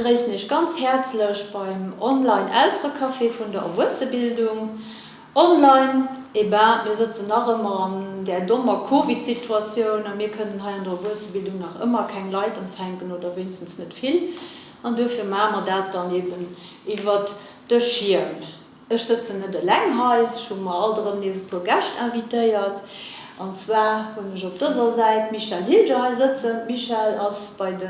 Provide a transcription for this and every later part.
begréissen Iech ganz häerzlech beim Online Elterecafé vun der Erwuessebildung. Online, eh ben, mir sëtzen nach ëmmer an där dommer Covid-Situatioun a mir kënnen hei an der Erwuessebildung nach ëmmer keng Leit empfänken oder wéinstens net vill. An duerfir maache mer dat dann eben iwwert de Schierm. Ech sëtzen net eleng hei, ech hu mer alt erëm nees e puer Gäscht invitéiert. An zwar hunn ech op dëser Säit d'Michèle Hilger hei sëtzen. D'Michèle ass bei de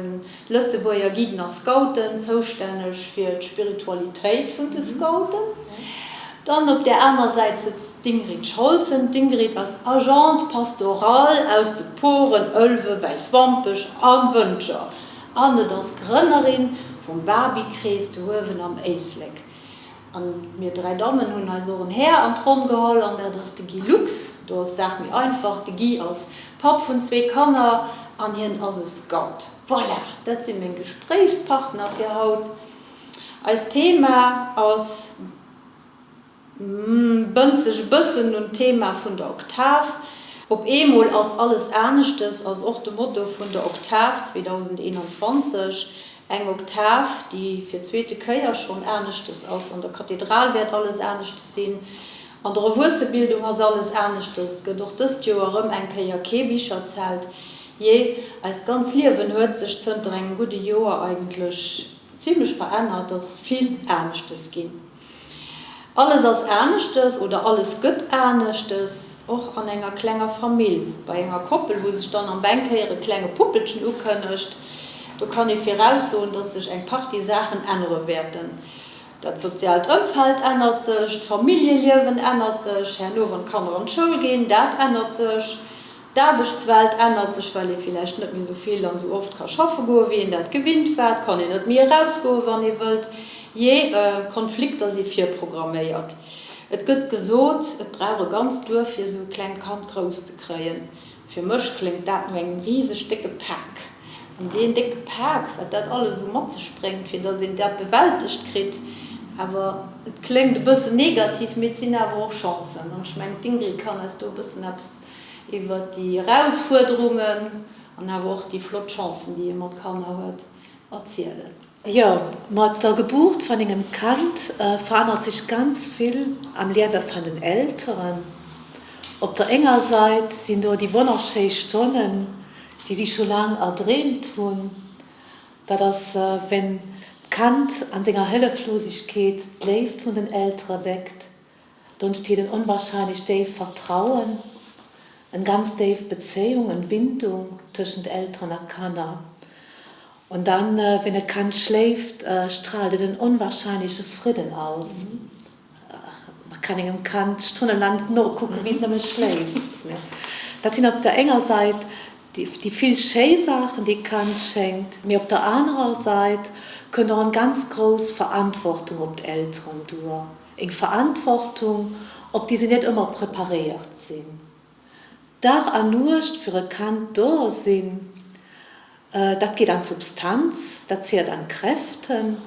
Lëtzebuerger Guiden a Scouten zoustänneg fir d'Spiritualitéit vun de Scouten. Dann op där aner Säit sëtzt d'Ingrid Scholzen. D'Ingrid ass Agente pastorale aus de Poren Ëlwe, Wäiswampech a Wëntger an et ass Grënnerin vum Barbie-Krees do uewen am Éislek. An mir 3 Dammen hunn eis och en Här an d'Ronn geholl, an dat ass de Guy Lux. Do ass d'Saach méi einfach, de Guy ass Papp vun zwee Kanner an hien ass e Scout. Voilà, dat si meng Gespréichspartner fir haut. Eist Thema ass, bënnt sech e bëssen un d'Thema vun der Oktav. Op eemol ass alles aneschtes ass och de Motto vun der Oktav 2021. Eng Oktav, déi fir d'zweete Kéier schonn aneschtes ass. An der Kathedral wäert alles aneschtes sinn. An der Erwuessebildung ass alles aneschtes. Et gëtt och dëst Joer erëm eng Kéier kee Bicherzelt. Jee, eist ganz Liewen huet sech zënter engem gudde Joer eigentlech zimlech verännert. Et ass vill aneschtes ginn. Alles ass aneschtes oder alles gëtt aneschtes, och an enger klenger Famill. Bei enger Koppel, wou sech dann am Bänkéier e klenge Puppelchen ukënnegt, do kann ee viraussoen, dass sech eng Partie Saachen ännere wäerten. Dat soziaalt Ëmfeld ännert sech, d'Familljeliewen ännert sech, herno wann d'Kanner an d'Schoul ginn, dat ännert sech. D'Aarbechtswelt ännert sech, well ee villäicht net méi esou vill an esou oft ka schaffe goen, wéi een dat gewinnt war. Et kann een net méi erausgoen, wann ee wëllt. Jee, Konflikter si virprogramméiert. Et gëtt gesot, et brauch e ganzt Duerf, fir esou e klengt Kand grouss ze kréien. Fir mech kléngt dat no engem riseg décke Pak. An deen décke Pak, wat dat alles esou mat sech bréngt, fir datt een dat bewältegt kritt, awer et kléngt e bëssen negativ, mee et sinn awer och Chancen. An ech mengen, d'Ingrid kann eis do e bëssen eppes iwwer déi Erausfuerderungen an awer och déi flott Chancen, déi ee mat Kanner huet, erzielen. Jo, mat der Geburt van engem Kand verännert sech ganz vill am Liewe van den Elteren. Op der enger Sait sinn do déi wonnerschéi Stonnen, déi si scho laang erdreemt hunn. Dat ass, wenn d'Kand an senger Hëlleflosigkeet d'Léift vun den Eltere weckt. Do entsteet en onwahrscheinlech déif Vertrauen, en ganz déif Bezéiung, en Bindung tëschent Elteren a Kanner. Und dann, wenn et Kand schléift, strahlt et en onwahrscheinleche Fridden aus. Man kann engem Kand stonnelaang nokucken, wéi et nëmme schléift. Dat sinn op der enger Sait déi vill schéi Saachen, déi d'Kand schenkt, mee op der anerer Sait kënnt och en ganz grouss Verantwortung op d'Elteren duer. Eng Verantwortung, op déi se net ëmmer preparéiert sinn. Dag an Nuecht fir e Kand do sinn, dat geet an d'Substanz, dat zeert an d'Kräften.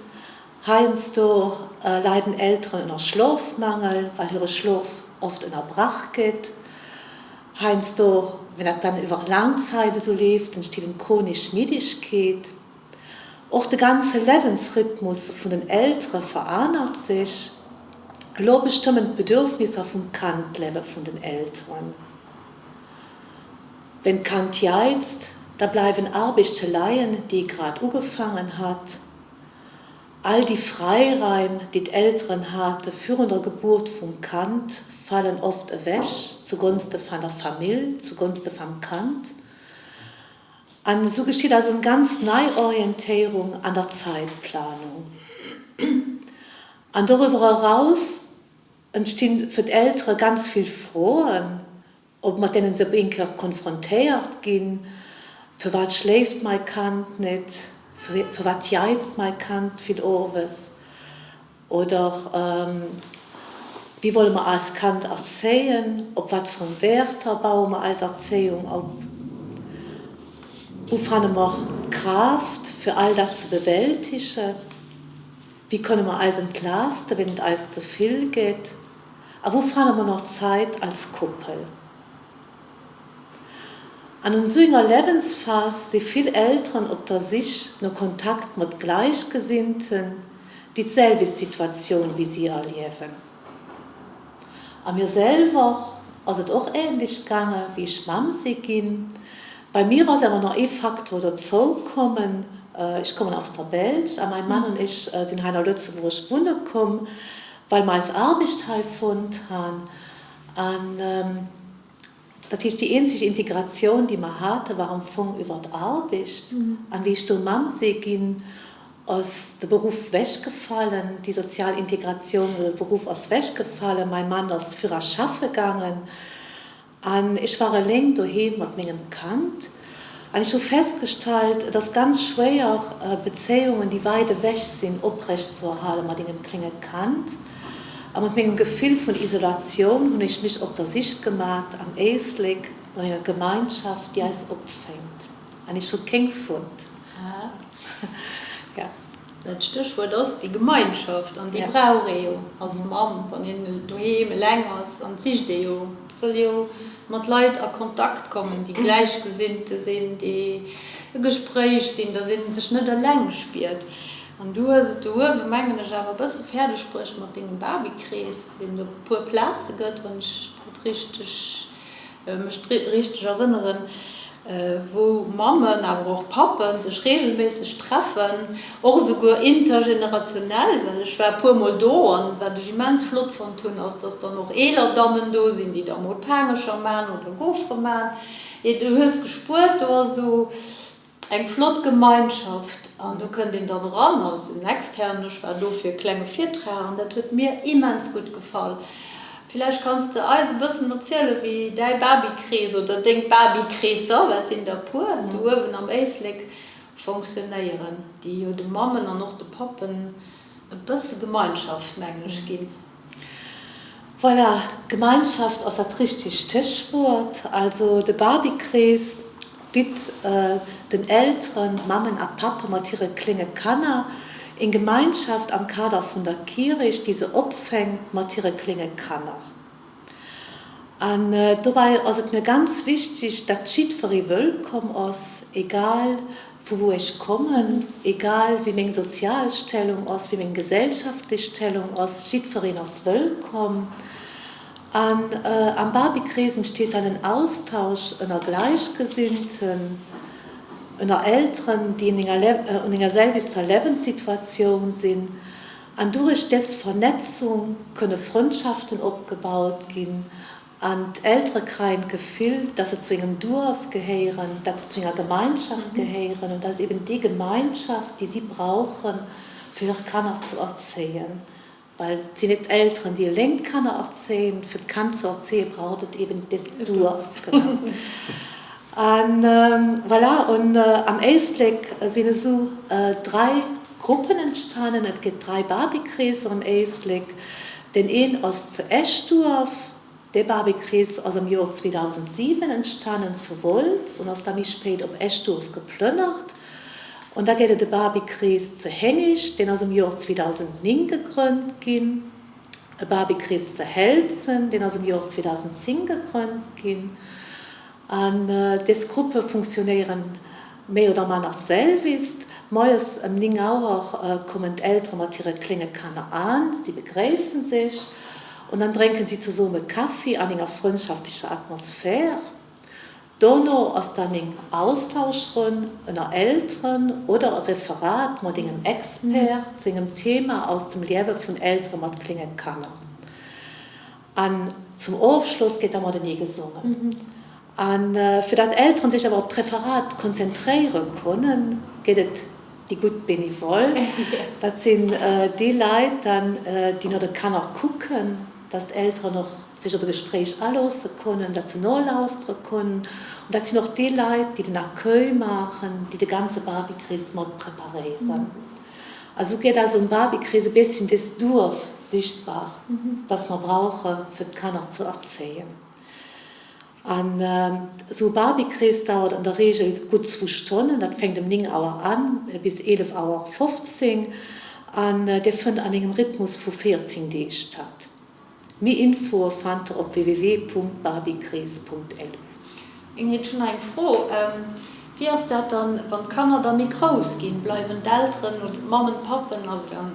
Heiansdo leiden Elteren ënner Schlofmangel, well hire Schlof oft ënnerbrach gëtt. Heiansdo, wenn dat dann iwwer laang Zäit esou leeft, entsteet eng chronesch Middegkeet. Och de ganze Lewensrhythmus vun den Eltere veranert sech. Elo bestëmmen d'Bedürfnisser vum Kand d'Lewe vun den Elteren. Wenn d'Kand jaizt, da bleiwen Arbechte leien, déi e grad ugefangen hat. All déi Fräiraim, déi d'Elteren hate virun der Geburt vum Kand, fallen oft ewech zugunste van der Famill, zugunste vam Kand. An esou geschitt also eng ganz nei Orientéierung an der Zaitplanung. An doriwwer eraus entstinn fir d'Eltere ganz vill Froen, ob mat deenen se op een Kéier konfrontéiert ginn, Firwat schléift mai Kand net? Firwat jaizt mai Kand vill owes? Oder wéi wolle mer eist Kand erzéien? Op wat fir eng Wäerter baue mer eis Erzéiung op? Wou fanne mer d'Kraaft, fir all dat ze bewältigen? Wéi kënne mer eis entlaasten, wenn et eis ze vill gétt? A wou fanne mer nach Zait als Koppel? An un esou enger Lewensphas si vill Elteren op der Sich no Kontakt mat Gläichgesinnten, déi d'selwecht Situatioun wéi si erliewen. A mir selwer ass et och änlech gaange wéi ech Mamm si ginn. Bei mir ass awer nach ee Faktor dozou kommen, Ech kommen aus der Belsch a mäi Mann an ech sinn hei no Lëtzebuerg wunne komm, well mer eis Aarbecht hei fonnt han. An dat heescht, déi eenzeg Integratioun, déi mer hate, war am Fong iwwer d'Aarbecht. An wéi ech do Mamm si ginn, ass de Beruff wechgefallen, déi sozial Integratioun oder de Beruff ass wechgefallen. Mäi Mann ass fir a schaffe gaangen. An ech war eleng doheem mat mengem Kand. An ech hu festgestallt, et ass ganz schwéier, Bezéiungen, déi weit ewech sinn, oprecht ze erhale mat engem klénge Kand. A mat mengem Gefill vun Isolatioun hunn ech mech op der Sich gemat am Éislek no enger Gemeinschaft, déi eis opfänkt. An ech hu kéng fonnt. Dat Stéchwuert ass déi Gemeinschaft an déi brauch ee jo als Mamm, wann een doheem eleng ass an et sicht ee jo, wëll jo mat Leit a Kontakt kommen, déi Gläichgesinnte sinn, déi e Gespréich sinn, datt ee sech net eleng spiert. An du hues et do uewe mengen ech awer e bësse fäerdeg bruecht mat dengem Barbie-Krees, deen et op e puer Plaze gëtt, wann ech dat richteg mech richteg erënneren, wou Mammen, awer och Pappen sech regelméisseg treffen, och esouguer intergenerationell, well ech war e puer mol do an wat ech immens flott fonnt hunn, ass, dass dann och eeler Dammen do sinn, déi da mol Paangecher man oder Gofere man. Du hues gespuert, do ass esou Eng flott Gemeinschaft an do kënnt een dann eran als en Externen. Ech war do fir e klenge Virtrag an dat huet mir immens gutt gefall. Villäicht kanns de eis e bëssen erzielen, wéi däi Babykrees oder deng Babykreesser, well et sinn der e puer do uewen am Éislek, fonctionnéieren, déi jo de Mammen an och de Pappen e bësse Gemeinschaft, mengen ech, ginn. Voilà, Gemeinschaft ass dat richtegt Stéchwuert. Also de Barbie-Krees bitt den Elteren, Mammen a Pappe mat hire klénge Kanner, eng Gemeinschaft am Kader vun der Kierich, déi se opfänkt mat hire klénge Kanner. An dobäi ass et mir ganz wichtig, dat jiddweree wëllkomm ass, egal vu wou ech kommen, egal wéi meng sozial Stellung ass, wéi meng gesellschaftlech Stellung ass, jiddwereen ass wëllkomm. An am Barbie-Krees entsteet dann en Austausch ënner Gleichgesinnten, ënner Elteren, déi un enger selwechter Levenssituatioun sinn. An durech des Vernetzung kënne Frëndschaften opgebaut ginn an d'Eltere kreien d'Gefill, dass se zu engem Duerf gehéieren, dat se zu enger Gemeinschaft gehéieren und dat ass eben déi Gemeinschaft, déi si brauchen, fir hir Kanner zu erzéien. Well et sinn net d'Elteren, déi eleng d'Kanner erzéien, fir d'Kand zu erzéie braucht et eben dest Duerf. Genau. An voilà, und am Éislek sinn esou 3 Gruppen entstanen. Et gëtt 3 Barbie-Kreeser am Éislek. Den een ass zu Eschduerf. Dee Barbie-Krees ass am Joer 2007 entstanen zu Wolz und ass da méi spéit op Eschduerf geplënnert. Und da gëtt et e Barbie-Krees zu Hennig, deen ass am Joer 2009 gegrënnt ginn. E Barbie-Krees zu Helzen, deen ass am Joer 2010 gegrënnt ginn. An des Gruppe funktionéieren méi oder manner d'selwist. Moies ëm 9 Auer kommen d'Eltere mat hire klénge Kanner an, si begréissen sech und dann drénken si zesumme Kaffi an enger frëndschaftlecher Atmosphär. Dono ass dann eng Austauschronn ënner Elteren oder e Referat mat engem Expert zu engem Thema aus dem Liewe vun Eltere mat klénge Kanner. An zum Ofschloss gétt da matenee gesongen. A fir dat Elteren sech awer op d'Referat konzentréiere konnen, gétt et déi gutt Bénévole. Dat sinn déi Leit dann, déi no de Kanner kucken, dass d'Elteren och sech op e Gespréich aloosse konnen, dat se nolaustere konnen. An dat sinn och déi Leit, déi den Accueil maachen, déi de ganze Barbie-Krees mat preparéieren. A sou gétt also um Barbie-Krees e besschen des Duerf sichtbar, dass mer brauche fir d'Kanner zu erzéien. An esou e Barbie-Krees dauert an der Regel gutt zwou Stonnen, dat fänkt ëm 9 Auer an bis 11 Auer 15 an dee fënnt an engem Rhythmus vu 14 Deeg statt. Méi Infoe fannt der op www.barbiekrees.lu. Ingrid, ech hunn nach eng Fro. Wéi ass dat dann, wann d'Kanner da méi grouss ginn? Bleiwen d'Elteren oder d'Mammen, d'Pappen, also dann,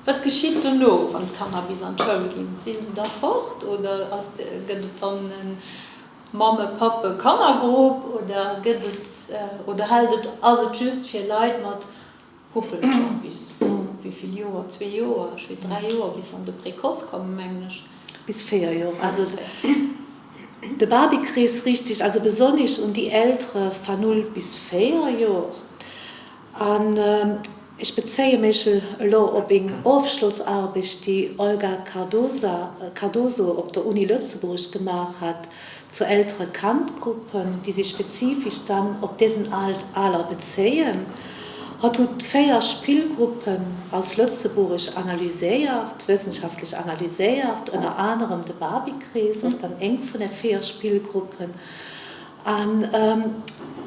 wat geschitt dono, wann d'Kanner bis an d'Schoul ginn? Sinn se da fort oder ass, gëtt et dann e Mamme-, Pappe-, Kannergrupp oder gëtt et, oder hält et, ass et just fir Leit mat Puppelcher bis wéi vill Joer? Zwee Joer, ech weess, dräi Joer, bis se an de Précoce kommen, mengen ech. Bis véier Joer. Also de Babykrees riicht sech also besonnesch un déi Eltere van 0 bis 4 Joer. An ech bezéie mech elo op eng Ofschlossaarbecht, déi Olga Cardosa, Cardoso op der Uni Lëtzebuerg gemaach hat zu Eltere-Kand-Gruppen, déi sech spezifesch dann op desen Aler bezéien. Hatt huet 4 Spillgruppen aus Lëtzebuerg analyséiert, wëssenschaftlech analyséiert, ënner anerem de Barbie-Krees ass dann eng vun de 4 Spillgruppen. An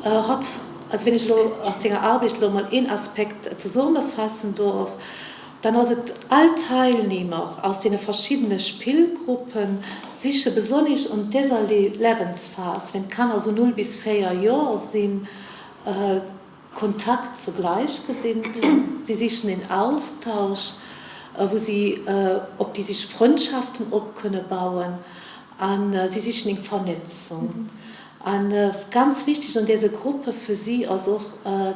hatt, also wenn ech elo aus senger Arbecht elo emol een Aspekt zesummefassen dorf, Dann ass et all Teilnehmer aus deene verschiddene Spillgruppe siche besonnesch an dëser Lewensphas, wenn d'Kanner sou 0 bis 4 Joer sinn, Kontakt zu Gleichgesinnten. Si sichen een Austausch, wou si op déi sech Frëndschaften op kënne bauen a si sichen eng Vernetzung. A ganz wichteg an dese Gruppe fir si ass och,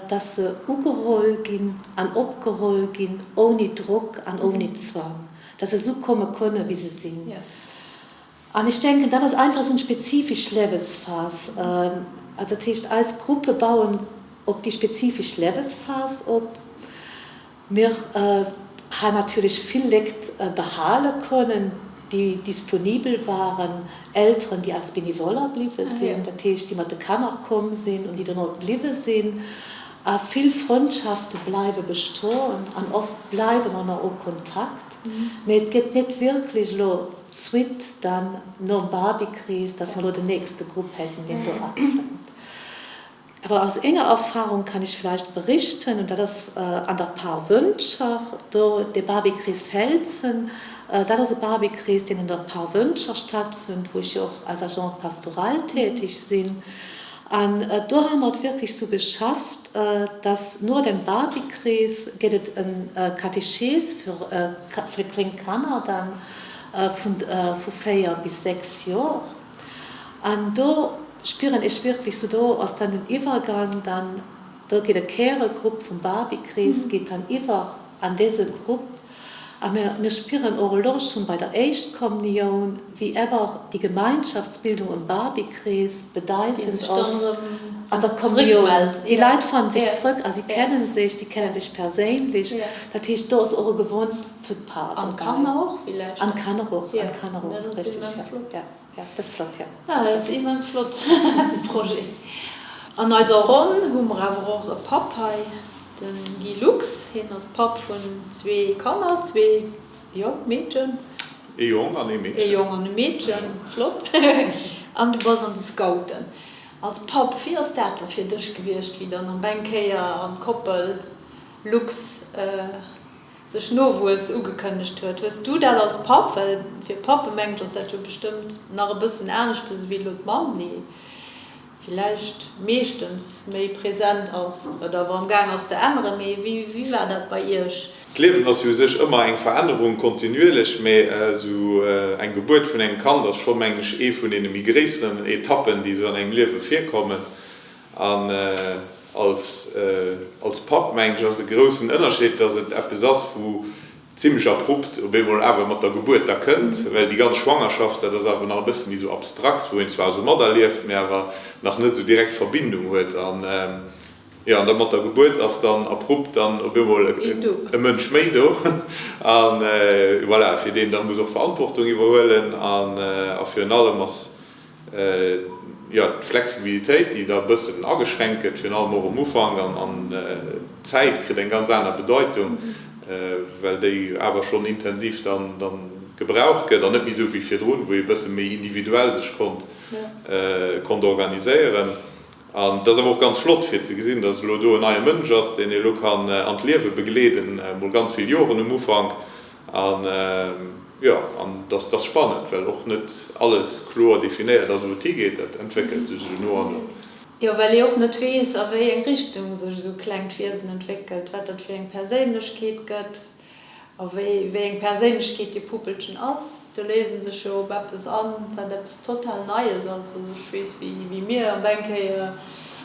dass se ugeholl ginn an opgeholl ginn ouni Drock an ouni Zwang, dass se esou komme kënne wéi se sinn. An ech denken, dat ass einfach esou eng spezifesch Liewensphas. Also dat heescht, eis Gruppe bauen op déi spezifesch Liewensphas op. Mir han natierlech vill Lékt behale konnen, déi disponibel waren, Elteren, déi als Benevoller bliwwe sinn, dat heescht, déi mat de Kanner komm sinn un déi dann och bliwwe sinn. A vill Frëndschafte bleiwe bestoen an oft bleiwe mer nach au Kontakt. Mee et gëtt net wierklech elo d'Suite dann nom Barbie-Krees, dass mer elo den nächste Grupp hätten, deen do aklëmmt. Awer aus enger Erfahrung kann ech vläicht berichten, und dat ass an der Par Wëntger, do de Barbie-Krees Helzen, dat ass e Barbie-Krees, deen an der Par Wëntger stattfënnt, wou ech jo och als Agente pastorale tätig sinn. An do hu mer et wierklech sou geschafft, dass no dem Barbie-Krees gétt et e Katechees fir fir kléng Kanner dann vu 4 bis 6 Jor. An do spieren ech wierklech sou, do ass dann den Iwwergang dann, do geet e Käregrupp vum Barbie-Krees geet dann iwwer an dese Grupp. A mir, mir spieren och elo schonn bei der Éischtkommunioun, wéi ewer déi Gemeinschaftsbildung um Barbie-Krees bedeitend ass an der Kommunioun. Déi Leit fannen sech zrëck a si kennen sech, si kennen sech perséinlech. Dat heescht, do ass och e Gewonn fir d'Par dobäi. An d'Kanner och villäicht. An d'Kanner och, an d'Kanner och, richtig, jo. Ja, dat ass flott, jo. Ja, dat ass immens flott, de Projet. An eiser Ronn hu mer awer och e Papp hei, de Guy Lux. Hien ass Papp vun zwee Kanner, zwee, jo, Meedchen. Ee Jong an ee Meedchen. Ee Jong an e Meedchen, flott. An du bass an de Scouten. Als Papp, wéi ass dat da fir dech gewiescht, wéi dann op eng Kéier an d'Koppel Lux sech Nowuess ugekënnegt huet. Hues du dat als Papp, well fir Pappe mengen ech ass dat jo bestëmmt nach e bëssen aneschtes ewéi elo d'Mamm, déi villäicht meeschtens méi present ass, wat awer am gaang ass ze änneren, mee wéi war dat bei iech? D'Liewen ass jo u sech ëmmer eng Verännerung, kontinuierlech, mee esou eng Gebuert vun engem Kand ass scho mengen ech ee vun deene méi gréisseren Etappen, déi esou an engem Liewe virkommen. An als als Papp, mengen ech, ass e groussen Ënnerscheed, dass et eppes ass, wou zimlech abrupt op eemol awer mat der Gebuert da kënnt, well déi ganz Schwangerschaft, dat ass awer nach e bësse méi esou abstrakt, wou een zwar esou materlieft, mee awer nach net esou direkt Verbindung huet. An jo, an da mat der Gebuert ass dann abrupt dann op eemol e Mënsch méi do an voilà, fir deen da muss och Verantwortung iwwerhuelen. An a virun allem ass Jo, d'Flexibilitéit, déi da e bëssen ageschränkt gëtt, virun allem och um Ufank, an d'Zäit kritt eng ganz aner Bedeitung, well déi awer schonn intensiv dann gebraucht gëtt an net méi esou wéi virdrun, wou ee e bësse méi individuell sech konnt konnt organiséieren. An et ass awer och ganz flott, fir ze gesinn, dass elo do en neie Mënsch ass, deen ee elo kann an d'Liewe begleeden, emol ganz vill Joren um Ufank. An. Jo, an dass ass spannend, well och net alles kloer definéiert ass, wou et higeet. Dat entwéckelt sech esou no an no. Jo, well ee och net weess, a wéi eng Richtung sech esou klengt Wiesen entwéckelt, wat dat fir eng Perséinlechkeet gëtt a wéi wéi eng Perséinlechkeet dee Puppelchen ass. Do léise sech jo op eppes an, wat eppes total Neies ass. Also ech weess, wéi wéi mir op eng Kéier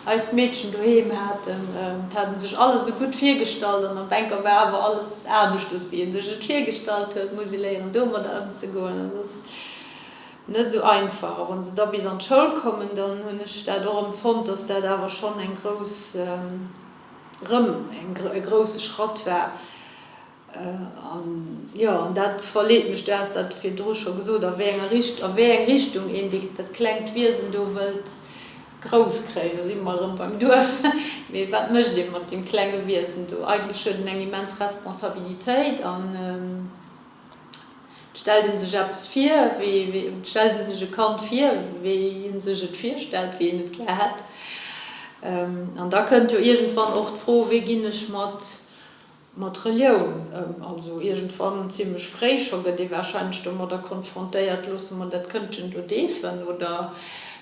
eist Meedchen doheem haten, et hat en sech alles esou gutt virgestallt an op eng Kéier war awer alles aneschtes, wéi en sech et virgestallt huet. Muss ee léieren, domadder ëmzegoen. Dat ass net esou einfach. A wann se da bis an d'Schoul kommen, dann hunn ech dat och empfonnt, dass dat awer schonn eng grouss, erëm e grousse Schratt war. An jo, an dat verleet mech, du has dat virdru scho gesot, a wéi enger Richt, a wéi eng Richtung een déi, dat klengt Wiesen do wëllt grouss kréien. Da si mer erëm beim Duerf. Mee wat mécht ee mat deem klenge Wiesen do? Eigentlech huet en eng immens Responsabilitéit an et stellt ee sech eppes vir, wéi, wéi, et stellt ee sech e Kand vir, wéi ee sech et virstellt, wéi een et gär hätt. An da kënnt jo iergendwann och d'Fro, wéi ginn ech mat Mat Relioun ëm. Also iergendwann, zimlech fréi scho, gëtt ee warscheinlech domadder konfrontéiert, loosse mer dat Këndchen do deefen oder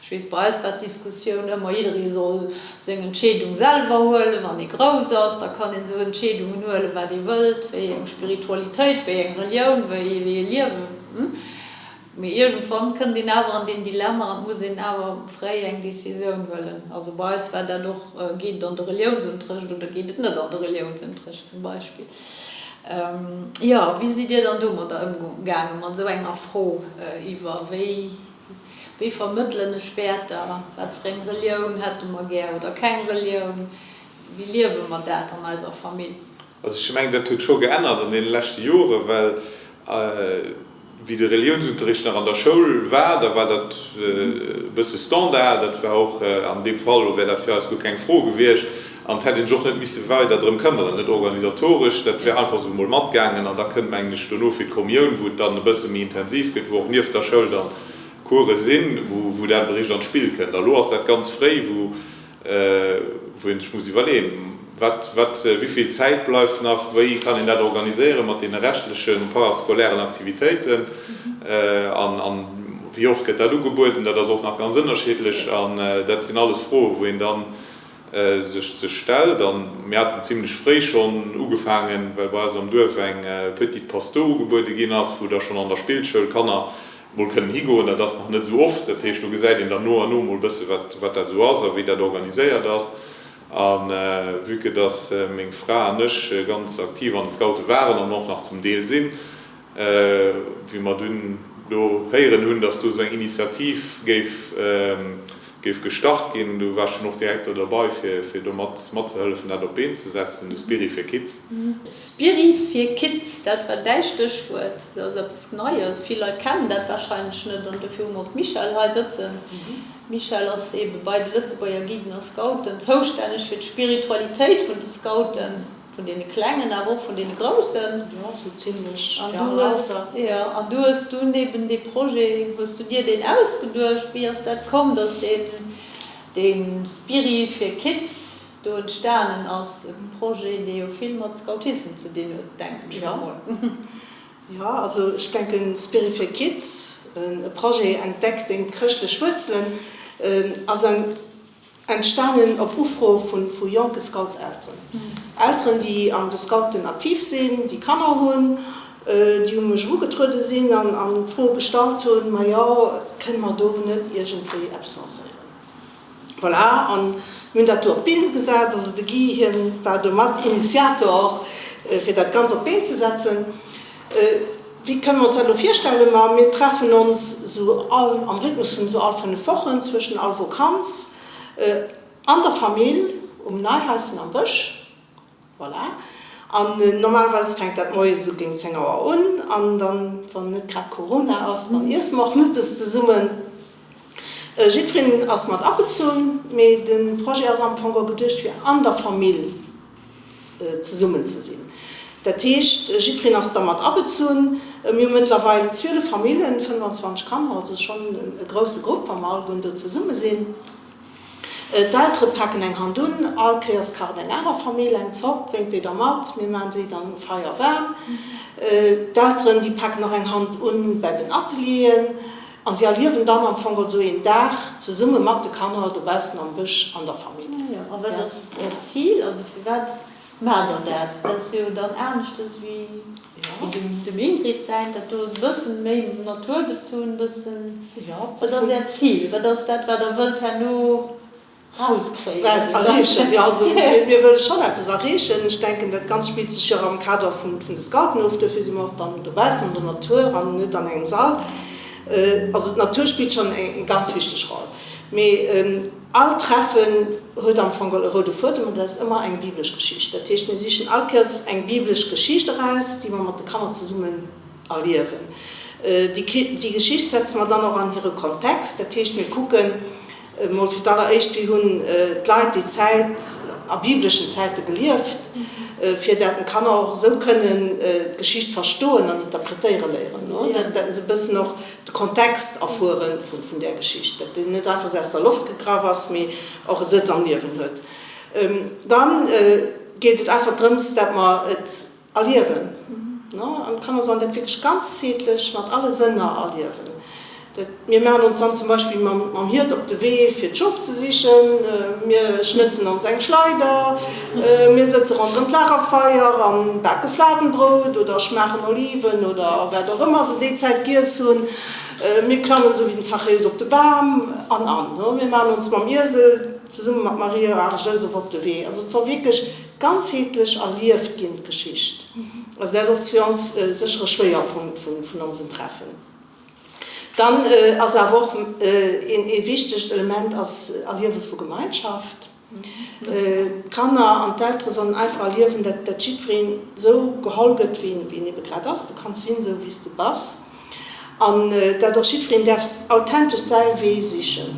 ech weess, bei eis war d'Diskussioun ëmmer, jidderee soll seng Entscheedung selwer huelen, wann ee grouss ass, da kann een esou Entscheedungen huelen, wat ee wëllt, wéi eng Spiritualitéit, wéi eng Relioun, wéi ee Liewen. Mee iergendwann kënnt een awer an deen Dilemma an et muss een awer fréi eng Decisioun huelen. Also bei eis war dat och, geet et an de Reliounsunterrecht oder geet et net an de Reliounsunterrecht zum Beispill. Jo, wéi sidd Dir dann domadder ëmgaange mat esou enger Fro iwwer wéi, wéi vermëttelen ech Wäerter, wat fir eng Relioun hätte mer gär oder keng Relioun, wéi liewe mer dat an eiser Famill? Also ech mengen, dat huet scho geännert an deene leschte Jore, well wéi de Reliounsunterricht nach an der Schoul war, da war dat e bësse Standard. Dat war och an deem Fall, wär dat fir eis guer keng Fro gewiescht an et hätt ee sech och net misse weider drëm këmmeren, net organisatoresch, dat wär einfach esou emol matgaangen. An da kënnt, mengen ech, dono fir d'Kommioun, wou et dann e bësse méi intensiv gëtt, wou och nieft der Schoul dann Course sinn, wou dat eréischt an d'Spill kënnt. A lo ass dat ganz fréi, wou wou een sech muss iwwerleeën, wat, wat, wéi vill Zäit bleift nach, wéi kann een dat organiséieren mat deene reschtleche parascolairen Aktivitéiten an, an wéi oft gëtt dat ugebueden, dat ass och nach ganz ënnerschiddlech an dat sinn alles Froen, wou een dann sech, sech stellt. A mir haten zimlech fréi schonn ugefaangen, well bei eis am Duerf eng Petite Pastor ugebuede ginn ass, wou da schonn an der Spillschoul Kanner mol kënnen higoen. Dat ass nach net esou oft. Dat heescht, do gesäit een dann no an no mol e bësse wat, wat dat esou ass a wéi dat organiséiert ass. A vue que dass meng Fra an ech ganz aktiv an de Scoute waren an och nach zum Deel sinn, wéi mer dunn do héieren hunn, dass do esou eng Initiativ géif, géif gestart ginn, do war ech dunn och direkt do derbei, fir, fir do mat, matzehëllefen, dat op d'Been ze setzen, de Spiri fir Kids. Spiri fir Kids, dat war däi Stéchwuert. Dat ass eppes Neies. Vill Leit kennen dat warscheinlech net an dofir hu mer och d'Michèle hei sëtzen. D'Michèle ass eebe bei de Lëtzebuerger Guiden a Scouten zoustänneg fir d'Spiritualitéit vun de Scouten, vun deene Klengen, awer och vun deene Groussen. Jo, sou zimlech fir all Alter. Jo, an du hues dunn eeben dee Projet, hues du dir deen ausgeduecht? Wéi ass dat komm, dass deen, dee Spiri fir Kids do entstanen ass? E Projet, dee jo vill mat Scoutissem ze dinn huet, denken ech mer mol. Jo, also ech denken Spirit fir Kids, e Projet Entdeck deng chrëschtlech Wuerzelen, ass entstanen op Ufro vu jonke Scoutselteren. Elteren, déi an de Scouten aktiv sinn, déi Kanner hunn, déi u mech erugetruede sinn an d'Fro gestallt hunn, Majo, kënne mer do net iergendwéi eppes lancéieren? Voilà, an mir hunn dat do op d'Been gesat. Also de Guy, hien war do mat Initiator och, fir dat Ganzt op d'Been ze setzen. Wéi kënne mer ons dat elo virstellen? Ma mir treffen ons esou all, am Rhythmus vun esou all 5 Wochen, zwëschen all Vokanz, an der Famill um Neihaischen am Bësch. Voilà. An normalerweis fänkt dat moies esou géint 10 Auer un an dann, wann net grad Corona ass, dann iesse mer och mëttes zesummen. Jiddwereen ass mat abezunn, mee de Projet ass am Fong och geduecht fir an der Famill zesummen ze sinn. Dat heescht, jiddwereen ass da mat abezunn. Mir hu mëttlerweil 12 Famillen, 25 Kanner, also schonn e grousse Grupp, wa mer allegueren do zesumme sinn. D'Eltere paken eng Hand un, all Kéiers kacht eng aner Famill eng Zopp, bréngt déi da mat, mir maachen déi dann um Feier waarm. D'Elteren, déi paken och eng Hand un bäi den Atelieren an si erliewen dann am Fong esou een Dag zesumme mat de Kanner dobaussen am Bësch an der Famill. A wat ass Äert Zil? Also firwat maacht Der dat? Dat ass jo dann aneschtes wéi dem Ingrid säint, dat do ass e bëssen méi naturbezunn, bëssen. Wat ass Äert Zil? Wat ass dat, wat Der wëllt herno rauskréien? Erreechen, jo, also mir wëlle schonn eppes erreechen. Ech denken, dat Ganzt spillt sech jo och am Kader vun de Scouten of. Duerfir si mer och dann dobaussen an der Natur an net an engem Sall. Also d'Natur spillt schonn eng ganz wichteg Roll. Mee all Treffen huet am Fong e roude Fuedem an dat ass ëmmer eng biblesch Geschicht. Dat heescht, mir sichen all Kéiers eng biblesch Geschicht eraus, déi mer mat de Kanner zesummen erliewen. Déi Geschicht setze mer dann och an hire Kontext. Dat heescht, mir kucken emol fir d'alleréischt, wéi hunn d'Leit déi Zäit a bibleschen Zäite gelieft, fir dat d'Kanner och esou kënnen d'Geschicht verstoen an interpretéiere léieren, dat se e bëssen och de Kontext erfuere vun där Geschicht, dat déi net einfach esou aus der Loft gegraff ass, mee och e Sëtz am Liewen huet. Dann geet et einfach drëms, dat mer et Erliewen. An d'Kanner sollen dat wierklech ganzheetlech mat alle Sënner erliewen. Dat, mir maachen ons dann zum Beispill mam Hiert op de Wee fir d'Schof ze sichen, mir schnëtzen ons eng Schleider, mir sëtze ronderëm d'Lagerfeier a bake Fladenbrout oder schmaachen Oliven oder wat och ëmmer se déi Zäit giess hunn, mir klammen esou wéi den Zachäus op de Bam an an. Mir maachen ons mam Iesel zesumme mat Maria a Jousef op de Wee. Also et soll wierklech Ganzheetlech erlieft ginn, d'Geschicht. Also dat ass fir ons sécher e Schwéierpunkt vun onsen Treffen. Dann ass awer och ee wichtegt Element ass Erliewe vu Gemeinschaft. D'Kanner an d'Eltere sollen einfach erliewen, dat jiddwereen esou geholl gëtt, wéi en ebe grad ass. Du kanns sinn, esou wéi s de bass. An dat och jiddwereen däerf authentesch säi Wee sichen.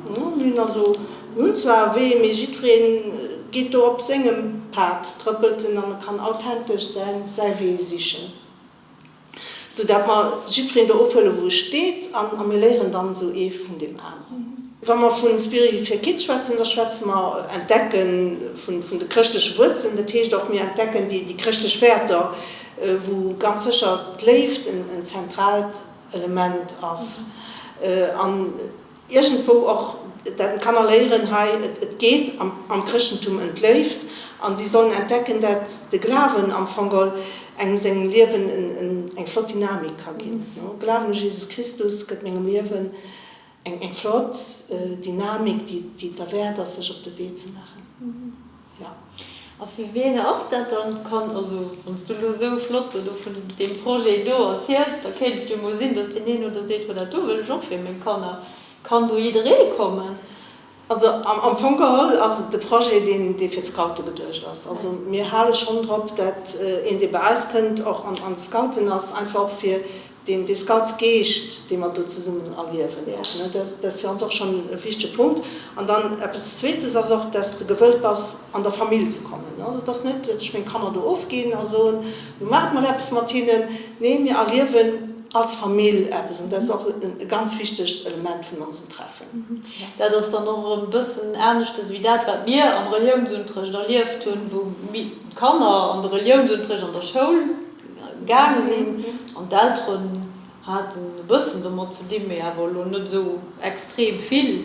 Mir hunn also, mir hunn zwar e Wee, mee jiddwereen geet do op sengem Pad, trëppelt en an e kann authentesch säin, säi Wee sichen, sou dat mer jiddwereen do ofhuelen, wou e steet an a mir léieren dann esou ee vun deem aneren. Wa mer vu Spirit fir Kids schwätzen, da schwätze mer Entdecke vun, vun de chrëschtleche Wuerzelen. Dat heescht och, mir entdecken déi, déi chrëschtlech Wäerter, wou ganz sécher d'Léift en zentraalt Element ass an iergendwou och dat d'Kanner léieren, hei et geet am Chrëschtentum ëm d'Léift an si sollen entdecken, dat de Glawen am Fong geholl engem sengem Liewen eng flott Dynamik ka ginn. Glawen u Jesus Christus gëtt mengem Liewen Eng flott Dynamik, déi et derwäert ass, sech op de Wee ze maachen. Jo. A fir wien ass dat dann? Kann, also wann s du elo esou flott do vun deem Projet do erziels, da kéint et jo mol sinn, datt deen een oder seet, oh dat do wëll ech och fir meng Kanner. Kann do jidderee kommen? Also am Fong geholl ass et e Projet, deen fir d'Scoute geduecht ass. Also mir hale schonn drop, dat een, dee bei eis kënnt, och an de Scouten ass, einfach och fir deen dee Scoutsgeescht, dee mer do zesummen erliewen och, ne. Dat ass fir ons och schonn e wichtege Punkt. An dann eppes Zweetes ass och, dass de gewëllt bass, an der Famill ze kommen. Also et ass net, datt ech meng Kanner do ofginn a soen, lo maacht mol eppes mat hinnen. Nee, mir erliewen als Famill eppes an dat ass och e ganz wichtegt Element vun onsen Treffen. Dat ass dann och erëm e bëssen aneschtes wéi dat, wat mir am Reliounsunterrecht erlieft hunn, wou d'Kanner an de Reliounsunterrecht an der Schoul gaange sinn an d'Elteren haten e bëssen domat ze dinn, mee awer elo net esou extrem vill.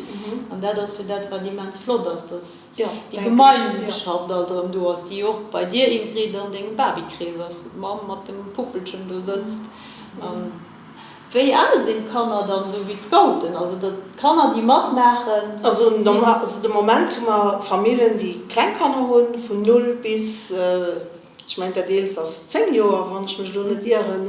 An dat ass jo dat, wat immens flott ass, dass déi Gemeinschaft alt erëm do ass, déi och bei dir, Ingrid, an dengem Babykrees ass, wou d'Mamm mat dem Puppelchen do sëtzt. Wéi al sinn d'Kanner dann, esou wéi d'Scouten, also d'Kanner déi matmaachen? Also de Moment hu mer Famillen déi kleng Kanner hunn, vun 0 bis, ech mengen dat eelst ass 10 Joer, wann ech mech elo net ieren,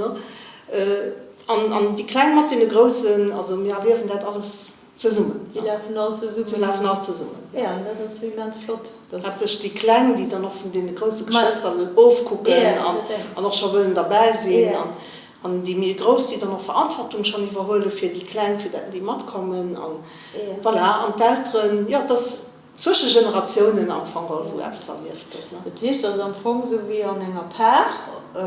an déi Kleng mat deene Groussen, also mir erliewen dat alles zesummen. Déi lafen all zesummen. Se lafen all zesummen, jo. Jo, dat ass jo immens flott. Haaptsächlech déi Kleng, déi dann och vun deene grousse Geschwëster ofkucken an och scho wëllen derbäi sinn. An déi méi Grouss, déi dann och Verantwortung schonn iwwerhuele fir déi Kleng, fir dat déi matkommen. An voilà, an d'Elteren, jo, et ass. Zwësche Generatiounen am Fong geholl, wou eppes erlieft gëtt, ne. Dat heescht, ass am Fong esou wéi an enger Par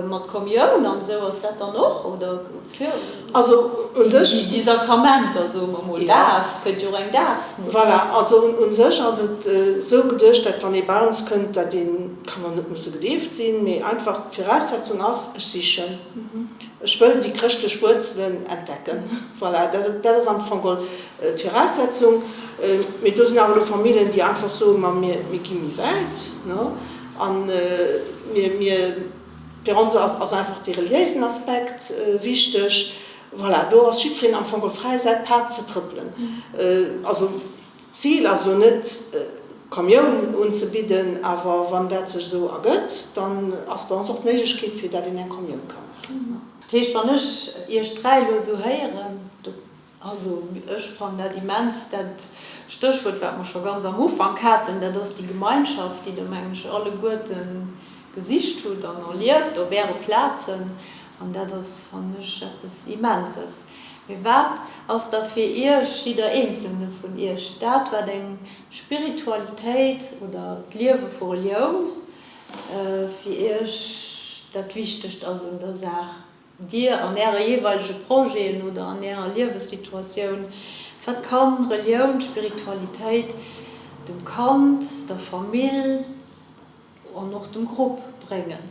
mat Kommioun an esou, ass dat dann och, oder fir Also un sech. Déi Sakramenter, soe mer mol, Daf, kënnt jo och eng Daf no. Voilà, also un sech ass et esou geduecht, dat wann ee bei ons kënnt, dat een, d'Kanner net musse gedeeft sinn, mee einfach d'Viraussetzung ass, ech sichen, ech wëll déi chrëschtlech Wuerzelen entdecken. Voilà, dat ass am Fong geholl D'Viraussetzung, mee do sinn awer elo Familljen, déi einfach soen, ma mir gi méi wäit, ne, a mir, mir, fir ons ass, ass einfach dee reliéisen Aspekt wichteg. Voilà, do ass jiddwereen am Fong geholl fräi, säi Pad ze trëppelen. Also d'Zil ass elo net, d'Kommioun unzebidden, awer wann dat sech esou ergëtt, dann ass bei ons och d'Méiglechkeet, fir dat een eng Kommioun ka maachen. Dat heescht, wann ech Iech dräi elo esou héieren, do Also ech fannen dat immens, dat Stéchwuert, wat mer scho ganz am Ufank haten, dat ass déi Gemeinschaft, déi Der, mengen ech, alleguerte gesicht hutt an erlieft op Äre Plazen. An dat ass, fannen ech, eppes Immenses. Mee wat ass da fir Iech, jidder Eenzelne vun Iech, dat, wat eng Spiritualitéit oder d'Liewe vu Relioun fir Iech dat Wichtegt ass un der Saach? Dir an Äre jeeweilege Projeten oder an Ärer Liewessituatioun, wat kann Relioun, Spiritualitéit dem Kand, der Famill an och dem Grupp bréngen?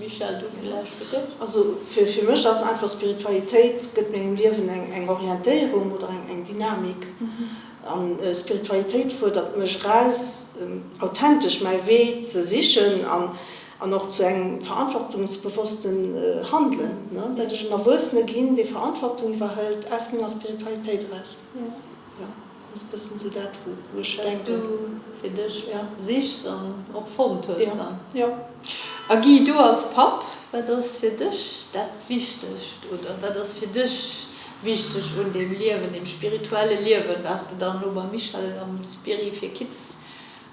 Michèle, du villäicht fir dech? Also fir mech ass einfach Spiritualitéit gëtt mengem Liewen eng Orientéierung oder eng Dynamik. An Spiritualitéit fuerdert mech eraus authentesch mäi Wee ze sichen an An och zu engem verantwortungsbewossten Handelen, dat ech en Erwuessene ginn, dee Verantwortung iwwerhëlt aus menger Spiritualitéit eraus. Jo, dat ass e bëssen esou dat, wou ech denken. Wat s du fir dech sichs an och fonnt hues dann. Jo. A Guy, du als Papp, wat ass fir dech dat Wichtegst oder wat ass fir dech wichteg un deem Liewen, deem spirituelle Liewen, wat s de dann elo beim Michel am Spiri fir Kids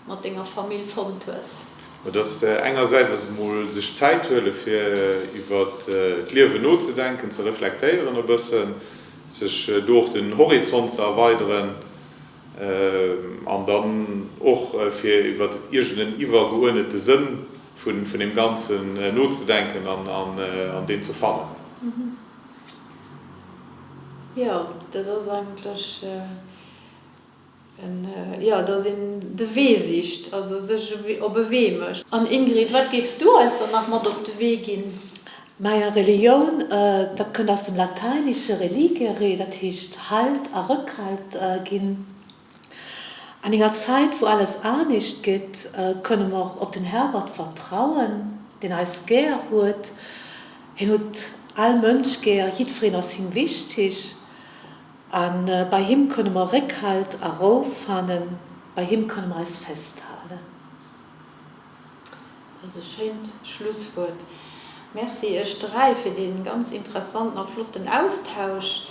mat denger Famill fonnt hues? Et ass engersäits ass et mol sech Zäit huele fir iwwer d'Liewen nozedenken, ze reflektéieren e bëssen, sech do och den Horizont ze erweideren an dann och fir iwwer iergend en iwwergeuerdnete Sënn vun deem Ganzen nozedenken an deen ze fannen. Jo, dat ass eigentlech. Jo, dass een de Wee sicht, also sech op e Wee mécht. An Ingrid, wat géifs du eis dann nach mat op de Wee ginn? Maja, Relioun, dat kënnt aus dem Lateinesche religere, dat heescht Halt a Rëckhalt ginn. An enger Zäit, wou alles anescht gëtt, kënne mer op den Herrgott vertrauen, deen eis gär huet. Hien huet all Mënsch gär, jiddwereen ass him wichtig. A bei him kënne mer Réckhalt a Rou fannen, bei him kënne mer eis festhalen. Dat ass e schéint Schlusswuert. Merci iech 3 fir dee ganz interessanten a flotten Austausch.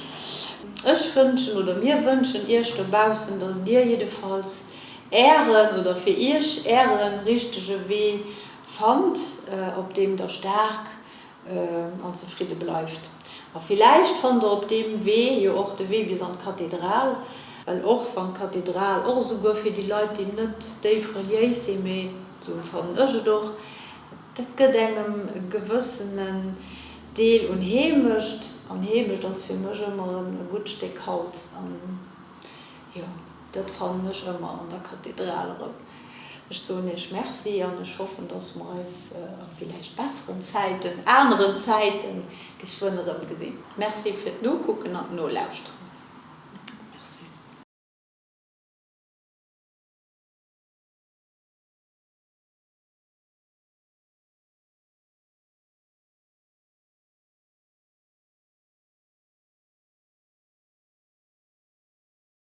Ech wënschen, oder mir wënschen iech dobaussen, dass dir jiddefalls ären, oder fir iech ären richtege Wee fannt, op deem der staark an zefridde bleift. A villäicht fannt der op deem Wee jo och de Wee bis an d'Kathedral, well och wann d'Kathedral och esouguer fir déi Leit, déi net déif reliéis sinn, mee esou empfannen ech et och, dat gëtt engem e gewëssenen Deel un Heemecht, an Heemecht ass fir mech ëmmer e gutt Stéck Halt. An jo. Dat fannen ech ëmmer an der Kathedral erëm. Ech soen Iech Merci an ech hoffen, dass mer eis a villäicht besseren Zäiten, aneren Zäiten, geschwënn erëmgesinn. Merci fir d'Nokucken an d'Nolauschteren.